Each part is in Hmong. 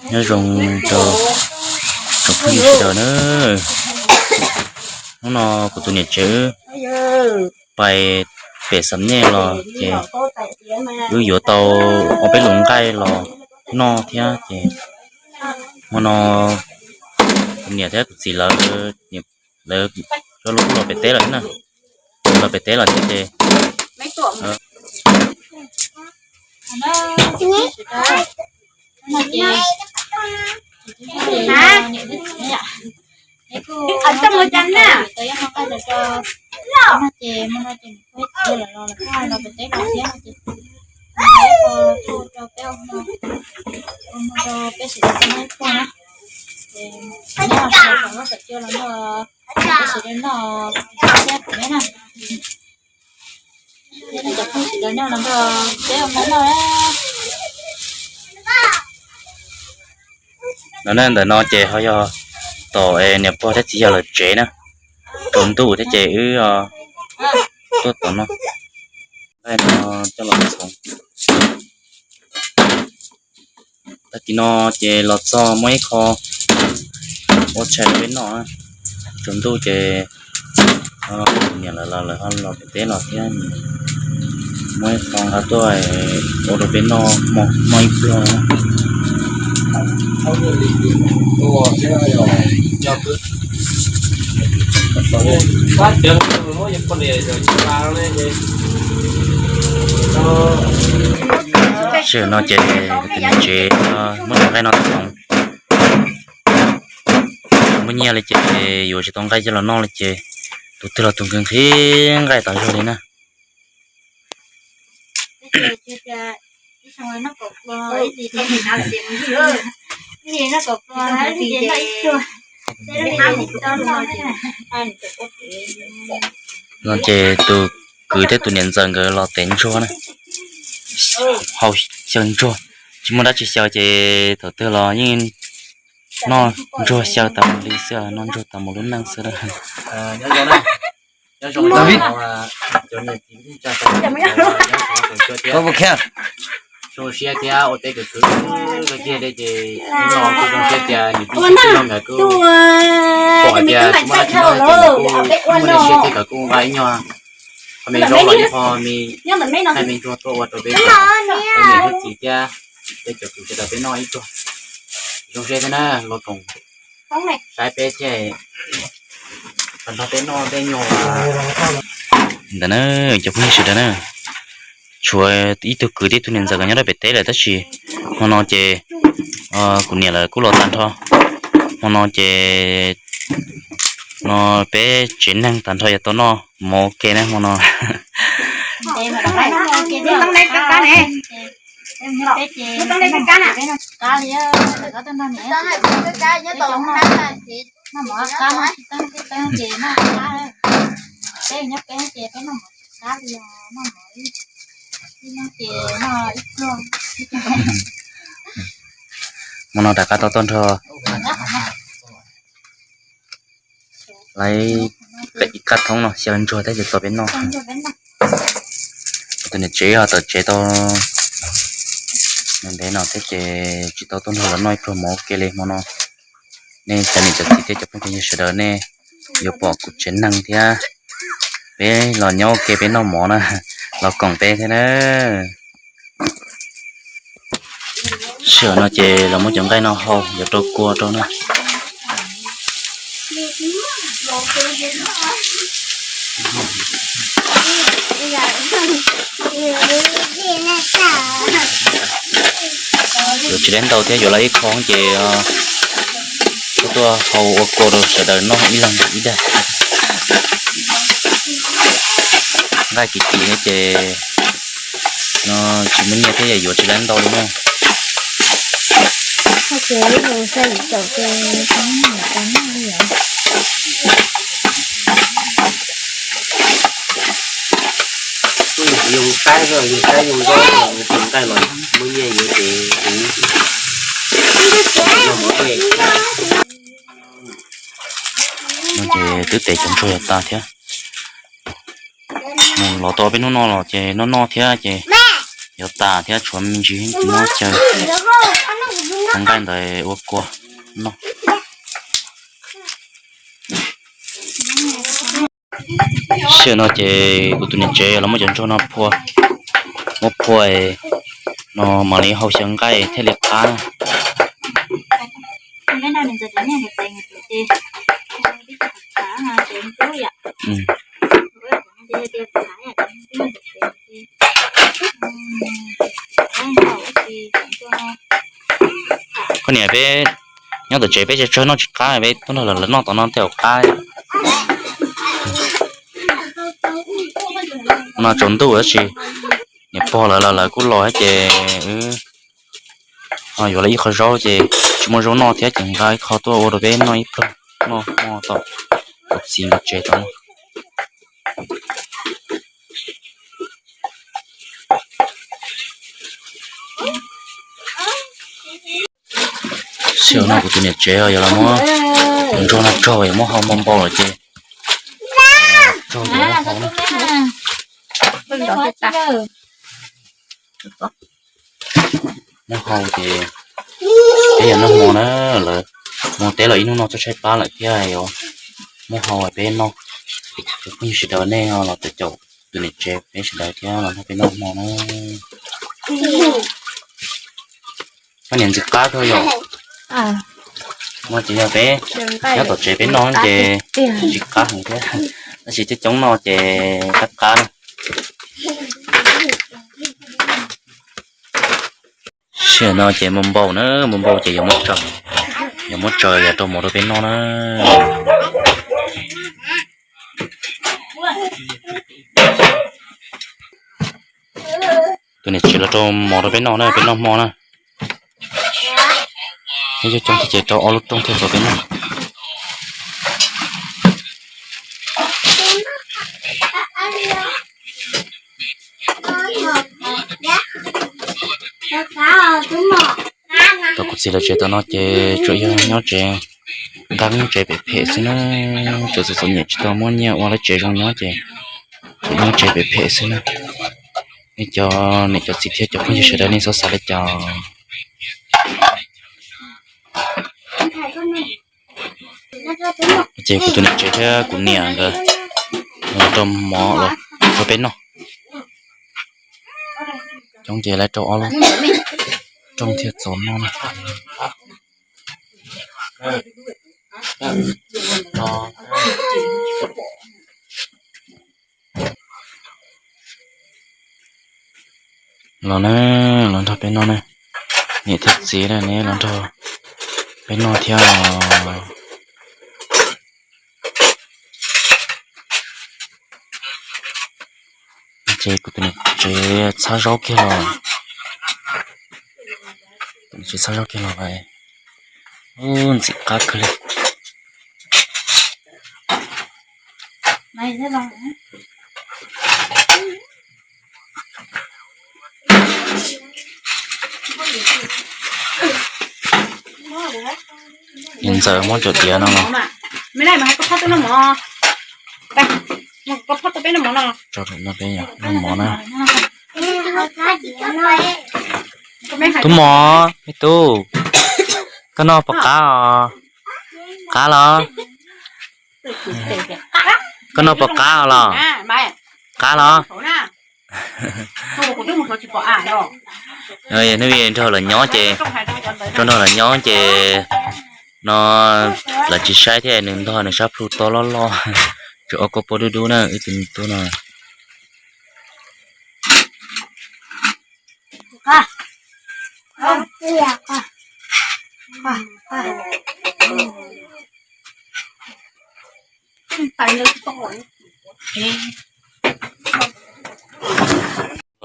Nyob zoo rau tsoom phooj ywg sawv daws na. Hnub no kuv tus niam tsev wb pais pem xam nyej los ces wb yuav tau ob peb lub nqaij los noj thiab ces hmo no kuv niam thiab kuv txiv lawv, lawv coj lub los pem teb lawm na. Los pem teb lawm thiab ces No na, ntawm no ces ho yog tom niam pog thiab txiv yawg lawv tsev na. Tsaus ntuj thiab ces wb tuaj tom no. Nqaij no coj los txhoov. Tag kis no ces los txog muaj ib qho ua tshais rau peb noj. Tsaus ntuj ces niam lawv los lawv ho los pem teb los thiab, muaj ib qho nqa tuaj ua rau peb noj hmo ib pliag. Sij hawm no ces tus niam tsev muab cov nqaij no txhoov, muaj nyiaj li ces yuav tsis tau nqaij coj los noj li ces tus twg los tus nqhis nqhis nqaij tas zog li na. No ces tus kwv thiab tus niam ntxawm nkawd los tev ntsuag na, haus xyaw ntsuag, tsis muaj dab tsi xyaw ces thaum twg los yeej noj ntsuag xyaw tas mus li xwb, noj ntsuag tas mus lub neej xwb. Zoo siab thiab ua teb kwv kwv kiag li ces hnub no kuj zoo siab tias niam tij txiv tub nkawd kuj pom tias tsis muaj dab tsi no ces kuj muaj siab thiab kom kuj nqa ib nyuag qho me zaub los ib qho me thaij me ntsuag tuaj ua rau peb cov niam thiab txiv thiab peb cov kwv sawv daws peb noj ib pliag. Zoo siab thiab na, los koom saib peb thiab, tag nrho peb noj tej nyuag ntawd na, cov phooj ywg sawv daws na. Tshuav ib tug kwv thiab ib tug niam ntxawm nkawd nyob rau pem teb lawm tab sis hmo no ces kuv niam lawv kuj los tag nrho. Hmo no ces no peb tsev neeg tag nrho yuav tau noj mov ua ke na hmo no. Hmo no rov qab tau tuaj nrog lawv ib qab thoob no xyaw ntsuag thiab ces tau peb noj. Tus niam tsev ho tawm tsev tau ntev no thiab ces tsis tau tuaj nrog lawv noj ib pluag mov ua ke li hmo no. Nej cov niam cov txiv thiab cov phooj cov ywg sawv daws nej yuav pom kuv tsev neeg thiab peb los nyob ua ke peb noj mov na, los koom peb thiab na. Sij hawm no ces los muab cov nqaij no hau yuav rau kua rau na. Yuav tsis tau ntau thiab, yuav lawm ib qho ces tuaj hau ua kua rau sawv daws noj ib leeg ib daim. Nqaij kim kim thiab ces no tsis muaj nyiaj thiab yuav tsis tau ntau li na. Yus qaib, yus qaib yus nqaij los muaj nyiaj yuav ces no ces twb tes cov ntsuag yuav tas thiab. Mus los tau peb hnub no los ces noj noj thiab ces yuav tas thiab, tshuav me ntsis tsis muab xyaw. Nqaij ntawd ua kua noj. Sij hawm no ces kuv tus niam tsev los muab cov ntsuag no phua, muab phua no mam li hau xyaw nqaij thiaj li qab na. Koj niam, peb nyob tom tsev peb tsis tsuag noj tsis qab, peb tuaj nrog lawv noj tom no thiaj qab. No tsaus ntuj tab sis niam pog lawv los lawv kuj los ces wb ho yuav lawv ib qho zaub ces tsis muaj zaub noj thiab ces nqa ib qho tuaj ua rau peb noj ib pluag, noj hmo tom kuv txiv nkawd tsev tod. Sij hawm no kuv tus niam tsev yog los muab tus ntsuag no raug, yog muab hau npau npau lawm ces raug ces muab hau na. Muab hau ces peb yog noj hmo na, lawv mus teb los ib hnub no txhob tshaib plab lawm thiab os. Muab hau peb noj, cov phooj ywg sawv daws nej los caum tus niam tsev peb sawv daws thiab los nrog peb noj hmo na. Koj niam ntxim qab kawg yom. No ces yog peb nyob tom tsev peb noj ces ntxim qab heev thiab, tab sis coob coob noj ces qab qab na. Sij hawm no ces npau npau na, npau npau ces yuav muab tsaws, yuav muab tsaws yog rau mov rau peb noj na. Tus niam tsev los rau mov rau peb noj na, peb noj hmo na. Peb coob coob thiab ces rau ob lub rooj thiaj txaus peb noj. Tom kuv txiv lawv tsev tom no ces tsuas yog nyob tsev, nqa nyob tsev pem phem xwb na. Cov txom txom nyem tsis tau muaj nyiaj ua lawv tsev zoo nyob ces tsuas nyob tsev pem phem xwb na. Nej cov niam cov txiv thiab cov phooj ywg sawv daws nej txhob xav li cas. Ces kuv tus niam tsev thiab kuv niam nkawd los rau mov los rau peb noj. Coob ces lawv rau ob lub rooj thiaj txaus noj na. Los na, los nrog peb noj na. Niam thiab txiv na, neb los nrog peb noj thiab. Ces kuv tus niam tsev txhab zaub kiag los, tus niam tsev txhab zaub kiag los, ub, ntxim qab kawg li. Niam ntxawm muab cov diav no los tso rau no peb noj mov na. Tub mov, me tub, koj noj puas qab os? Qab los? Koj noj puas qab os los? Qab los? Hnub nraug lawv nyob ces, nraug nraug lawv nyob ces no lawv tsis saib thiab, nws ntog nws sab plhu to loj loj, tsuas ua kua pob dub dub na, ib tug tub no.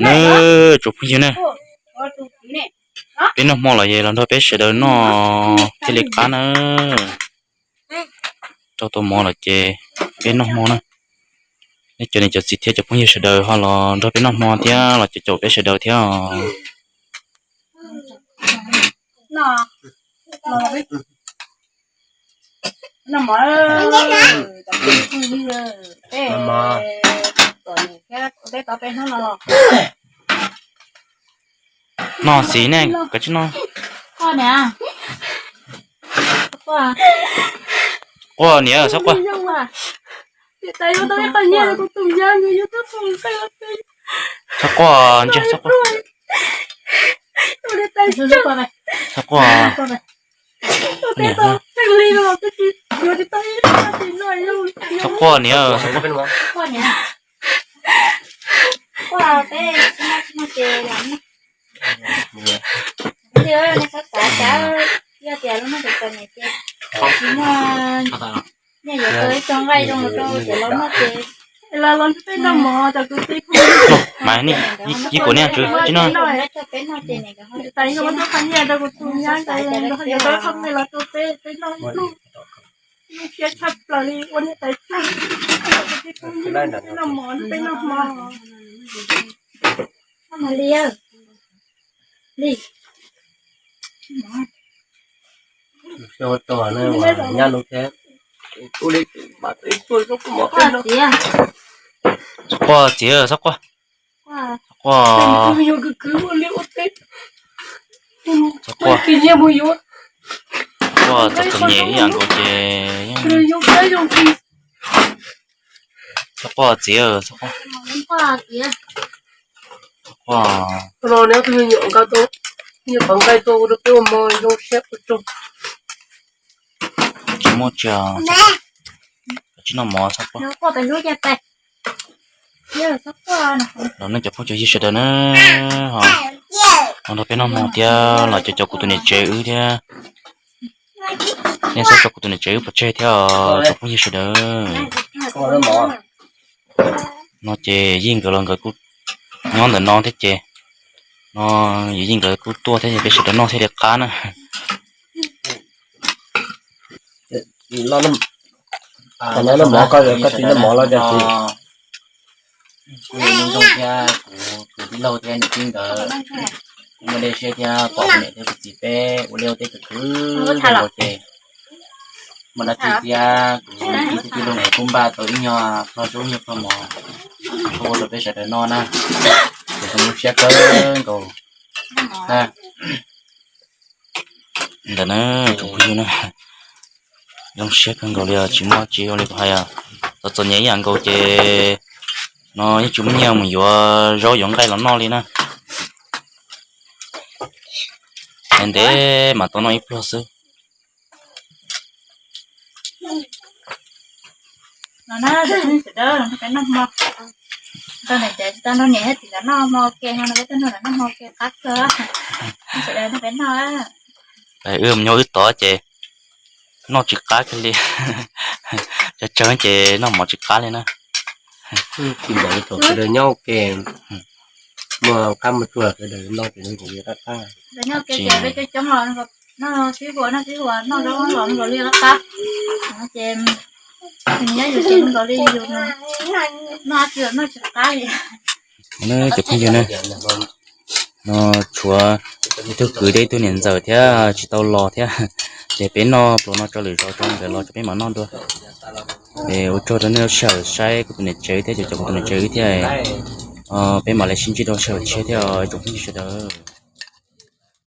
Na, tsoom phooj ywg na, peb noj hmo los es los nrog peb sawv daws noj thiaj li qab na. Rau tau mov lawm ces peb noj hmo na. Nej cov niam cov txiv thiab cov phooj ywg sawv daws ho los nrog peb noj hmo thiab los caum caum peb sawv daws thiab os. Noj xis ne, koj tsis noj. Quaj niam, txhob quaj. Txhob quaj, ntsia txhob quaj. Txhob quaj. Txhob quaj niam. Mas ib kuv niam tswv tsis noj. Txhob quaj txiv, txhob quaj. Txhob quaj. Txhob quaj. Quaj txom txom nyem ib yam nkaus ces yeej txhob quaj txiv, txhob quaj. Txhob quaj. Tsis muaj tsi, tsis noj mov txhob quaj. Los nej cov phooj cov ywg sawv daws na, ho nrog peb noj mov thiab los cov, cov kuv tus niam tsev wb thiab. Nej txhob tso kuv tus niam tsev wb pov tseg thiab os cov phooj ywg sawv daws. No ces Yij nkawd los nkawd kuj nyob ntawm no thiab ces, no yawm Yij nkawd kuj tuaj thiab ces peb sawv daws noj thiaj li qab na. Tam no noj mov, koj tsis noj mov los cas tsis? Kuv yog Nuj Zooj thiab kuv tus tij laug thiab niam tij nkawd kuj muaj dej siab thiab pom kuv niam thiab kuv txiv peb ua liaj ua teb khwv khwv nkaus ces muaj dab tsi thiab kuv niam tij thiab tij laug nkawd kuj npaj tau ib nyuag plho zaub ib nyuag plho mov ua rau peb sawv daws noj na. Ces kuj zoo siab kawg nkaus na. Ntawm na, tsoom phooj ywg na, zoo siab kawg nkaus li os, tsis muaj tsi ua li kuv hais os. Txom txom nyem ib yam nkaus ces no yeej tsis muaj nyiaj mus yuav zaub yuav nqaij los noj li na. Ntev ntev mam tau noj ib pluag xwb. Wb mus nyob wb tod ces noj tsis qab kiag li. Tsawg tsawg ces noj mov tsis qab li na. Thaum sawv daws nyob ua ke, muaj qab muaj tsuag sawv daws noj ces noj li qab qab. Noj sib hua, noj sib hua, noj zaub los noj li qab qab. Ces nyob yus ces nkaus li yus noj tsis noj tsis qab li. Cov phooj ywg na, no tshuav ib tug kwv thiab ib tug niam ntxawm thiab tsis tau los thiab, ces peb noj pluas no tso lwm zaus rau nkawd los tso peb mam noj dua. Es ua tsaug rau nej lub sij hawm saib kuv tus niam tsev thiab cov, cov kuv tus niam tsev wb thiab. Peb mam li sib ntsib rau sij hawm tshiab thiab tsoom phooj ywg sawv daws.